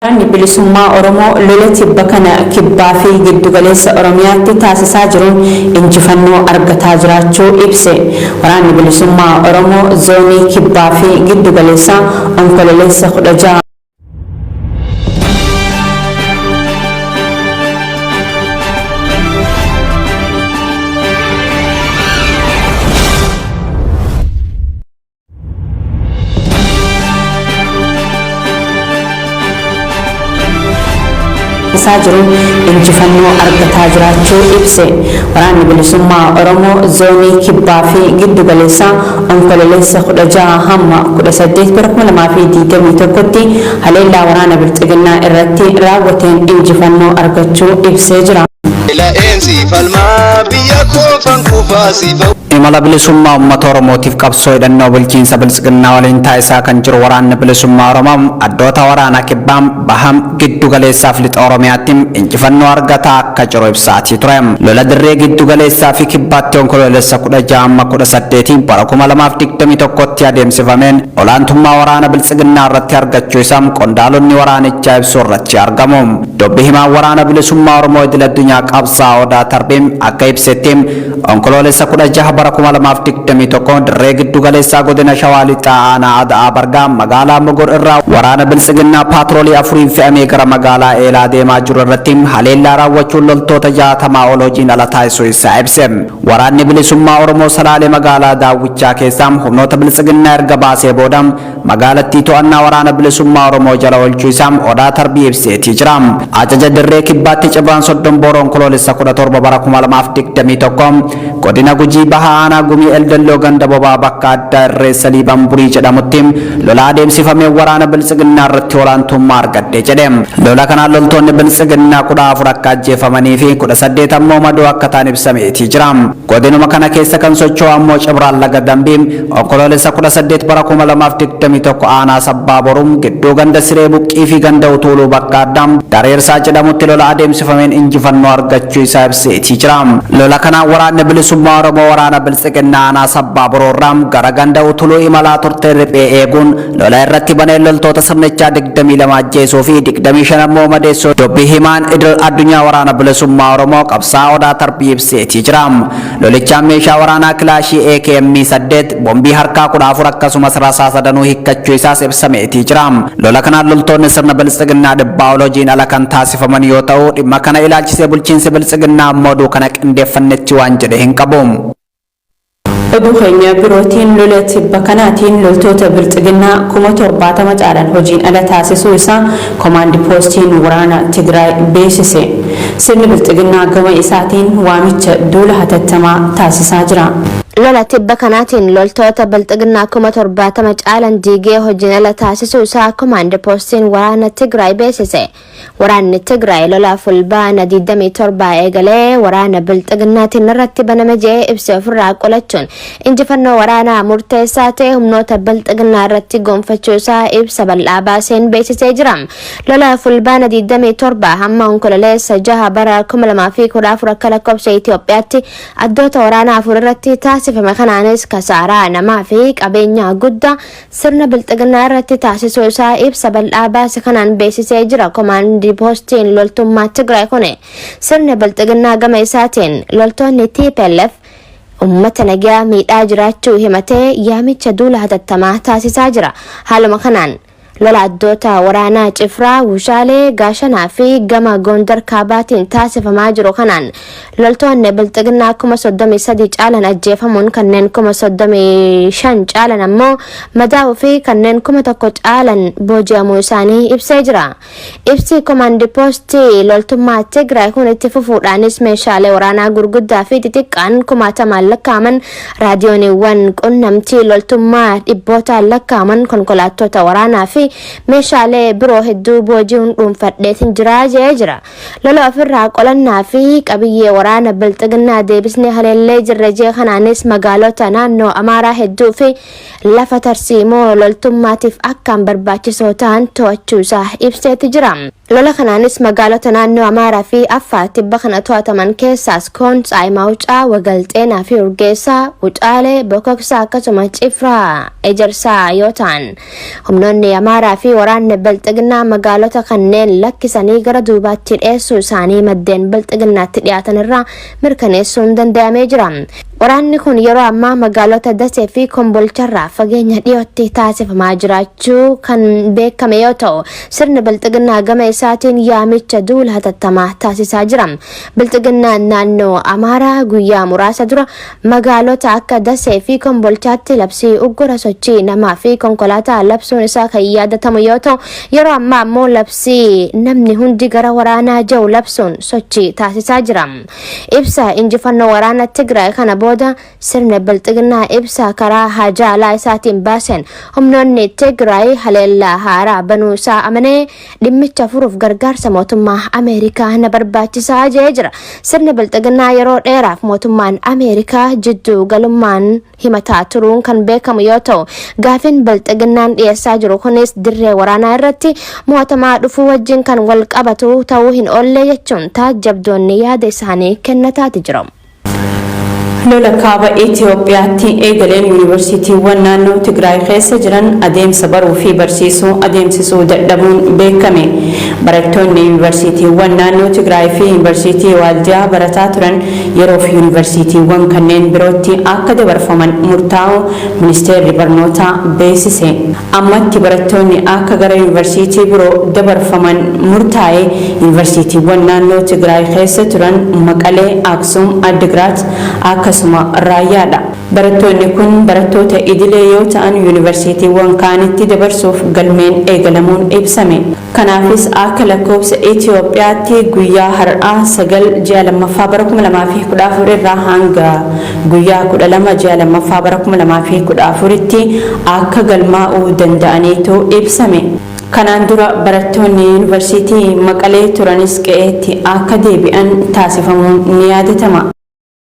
Waraanni Bilisummaa Oromoo lola tibba kana Kibbaa fi Giddugaleessa Oromiyaatti taasisaa jiruun injifannoo argataa jiraachuu ibse. Waraanni Bilisummaa Oromoo Zoonii Kibbaa fi Giddugaleessaa Onkololeessa 16, isaa jiruun injifannoo argataa jiraachuu ibse. Waraanni Bilisummaa Oromoo Zoonii Kibbaa fi Giddugaleessaa Onkololeessa 16 hamma 18 bara 2021tti haleellaa waraana Bilxiginnaa irratti raawwateen injifannoo argachuu ibsee jira. Beela'een si falmaa biyya koofan kufaa si Imala bilisummaa uummata Oromootiif qabsoo hidhannoo bulchiinsa Biltsiginnaa waliin taasisaa kan jiru Waraanni Bilisummaa Oromoo addoota waraanaa Kibbaa, Baha, Giddu Galeessaa fi Lixa Oromiyaatti injifannoo argataa akka jiru ibsaatii ture. Lola dirree Giddu Galeessaa fi Kibbaatti Onkoloolessa 16 amma 18 bara 2021tti adeemsifameen olaantummaa waraana Biltsiginnaa irratti argachuu isaa qondaalonni waraanichaa ibsuu irratti argamu. Dubbi himaan Waraana Bilisummaa Oromoo Idil Addunyaa Qabsaa'aa Odaa Tarbii akka ibsetti Onkoloolessa 16 bara 2021 dirree giddu galeessaa godina Shawaa Lixaa aanaa Ada'aa Bargaa magaalaa Mogor irraa waraana Biltsiginnaa paatroolii afuriin fe'amee gara magaalaa Eelaa deemaa jiru irratti haleellaa raawwachuun loltoota 60 ol hojiin ala taasisuu isaa ibse. Waraanni Bilisummaa Oromoo Salaalee magaalaa Daawwichaa keessaa humnoota Biltsiginnaa erga baasee booda magaalattii to'annaa Waraana Bilisummaa Oromoo jala oolchuu isaa Odaa Tarbii ibseetii jira. Ajaja Dirree Kibbaatti Cibraan Soddomboor Onkoloolessa 17 bara 2021 Godina Gujii Bahaa Aanaa Gumii Eldelloo Ganda Bobaa bakka addaa Irreessa Liiban Burii jedhamutti lola adeemsifameen waraana Biltsiginnaa irratti olaantummaa argadhe jedhe. Lola kanaan loltoonni Biltsiginnaa 14 akka ajjeefamanii fi 18 ammoo madoo akka ta'an ibsameetii jira. Godinuma kana keessa kan socho'u ammoo Cibraan Laga Dambii Onkoloolessa 18 bara 2021 aanaa Sabbaa Boruu gidduu ganda Siree Buqqii fi ganda Utuuluu bakka addaa Dareersaa jedhamutti lola adeemsifameen injifannoo argachuu isaa ibseetii jira. Lola kanaan Waraanni Bilisummaa Oromoo waraana Biltsiginnaa aanaa Sabbaa Boruu irraa gara ganda Utuluu imalaa turte riphee eeguun lola irratti baneen loltoota sirnichaa 22 ajjeesuu fi 25 ammoo madeessuu dubbi himaan idil addunyaa Waraana Bilisummaa Oromoo Qabsaa'aa Odaa Tarbii ibseetii jira. Lolichaan meeshaa waraanaa kilaashii AKM 8, bombii harkaa 14 akkasumas rasaasa danuu hiikkachuu isaas ibsameetii jira. Lola kanaan loltoonni sirna Biltsiginnaa dhibbaa ol hojiin ala kan taasifaman yoo ta'u, dhimma kana ilaalchisee bulchiinsi Biltsiginnaa ammoo oduu kana qindeeffannetti waan jedhe hin qabu. Oduu keenya birootiin lola tibba kanaatiin loltoota Bilxiginnaa 70,000 caalan hojiin ala taasisuu isaa Komaandi Poostiin Waraana Tigraay beeksise. Sirni Bilxiginnaa gama isaatiin waamicha duula hatattamaa taasisaa jira. Lola tibba kanaatiin loltoota Bilxiginnaa 70,000 caalan diigee hojiin ala taasisuu isaa Komaandi Poostiin Waraana Tigraay beeksise. Waraanni Tigraay lola Fulbaana 27 eegalee waraana Bilxiginnaatiin irratti baname je'ee ibse ofirraa qolachuun injifannoo waraanaa murteessaa ta'e humnoota Bilxiginnaa irratti gonfachuu isaa ibsa bal'aa baaseen beeksisee jira. Lola Fulbaana 27 hamma Onkololeessa 6 bara 2014 akka lakkoofsa Itoophiyaatti addoota waraanaa afur irratti taasifame kanaanis kasaaraa namaa fi qabeenyaa guddaa sirna Bilxiginnaa irratti taasisuu isaa ibsa bal'aa baase kanaan beeksisee jira. Komaandi Poostiin loltummaa Tigraay kun sirna Bilxiginnaa gama isaatiin loltoonni tplf ummata nagaa miidhaa jiraachuu himatee yaamicha duula hatattamaa taasisaa jira. Haaluma kanaan lola addoota waraanaa Cifraa, Wushaalee, Gaashanaa fi gama Gondar Kaabaatiin taasifamaa jiru kanaan Loltoonni Bilxiginnaa 33,000 caalan ajjeefamuun kanneen 35,000 caalan ammoo madaa'uu fi kanneen 1,000 caalan booji'amuu isaanii ibsee jira. Ibsi Komaandi Poostii loltummaa Tigraay kun itti fufuudhaanis meeshaalee waraanaa gurguddaa fi xixiqqaan kumaatamaan lakkaa'aman, raadiyooniiwwan qunnamtii loltummaa dhibbootaan lakkaa'aman, konkolaattota waraanaa fi meeshaalee biroo hedduu booji'uun dhuunfadheetin jira jedhee jira. Lola ofirraa qolannaa fi qabiyyee waraana Bilxiginnaa deebisnee haleellee jirra jee kanaanis magaalota naannoo Amaaraa hedduu fi lafa tarsiimoo loltummaatiif akkaan barbaachisoo ta'an to'achuu isaa ibseeti jira. Lola kanaanis magaalota naannoo Amaaraa fi Affaar tibba kana to'ataman keessaas Koon, Tsaay Maawucaa, Wagal Xeenaa fi Urgeessaa, Wucaalee, Bokoksaa akkasuma Cifraa Ejersaa yoo ta'an humnoonni Amaaraa Amaaraa fi waraanni Bilxiginnaa magaalota kanneen lakkisanii gara duubaatti dheessuu isaanii maddeen Bilxiginnaatti dhiyaatan irraa mirkaneessuun danda'amee jira. Waraanni kun yeroo ammaa magaalota Dasee fi Kombolcharraa fageenya dhiyootti taasifamaa jiraachuu kan beekame yoo ta'u, sirni Bilxiginnaa gama isaatiin yaamicha duula hatattamaa taasisaa jira. Bilxiginnaan naannoo Amaaraa guyyaa muraasa dura magaalota akka Dasee fi Kombolchaatti labsii uggura sochii namaa fi konkolaataa labsuun isaa kan yaadatamu yoo ta'u, yeroo ammaa ammoo labsii namni hundi gara waraanaa jiru labsuun sochii taasisaa jira. Ibsa injifannoo waraana Tigraay kana booda sirna Bilxiginnaa ibsa karaa haajaalaa isaatiin baaseen humnoonni Tigraay haleellaa haaraa banuu isaa amanee dhimmicha furuuf gargaarsa mootummaa Ameerikaa na barbaachisaa jee jira. Sirni Bilxiginnaa yeroo dheeraaf mootummaan Ameerikaa jidduu galummaan himataa turuun kan beekamu yoo ta'u, gaafin Bilxiginnaan dhiyeessaa jiru kunis dirree waraanaa irratti mo'atamaa dhufuu wajjin kan wal qabatu ta'uu hin oolle jechuun taajjabdoonni yaada isaanii kennataati jiru. Lola kaaba Itoophiyaatti eegaleen yuunivarsiitiiwwan naannoo Tigraay keessa jiran adeemsa baruu fi barsiisuu adeemsisuu dadhabuun beekame. Barattoonni yuunivarsiitiiwwan naannoo Tigraay fi yuunivarsiitii Waaldiyaa barataa turan yeroof yuunivarsiitiiwwan kanneen birootti akka dabarfaman murtaa'u ministeerri barnootaa beeksise. Ammatti barattoonni akka gara yuunivarsiitii biroo dabarfaman murtaa'e yuunivarsiitiiwwan naannoo Tigraay keessa turan Maqalee, Aksum, Addigraat akkasuma Raayyaadha. Barattoonni kun barattoota idilee yoo ta'an yuunivarsiitiiwwan kaanitti dabarsuuf galmeen eegalamuun ibsame. Kanaafis akka lakkoofsa Itoophiyaatti guyyaa har'aa 9 ji'a lammaffaa bara 2014 irraa hanga guyyaa 12 ji'a lammaffaa bara 2014tti akka galmaa'uu danda'aniitu ibsame. Kanaan dura barattoonni yuunivarsiitii Maqalee turanis qe'eetti akka deebi'an taasifamuun ni yaadatama.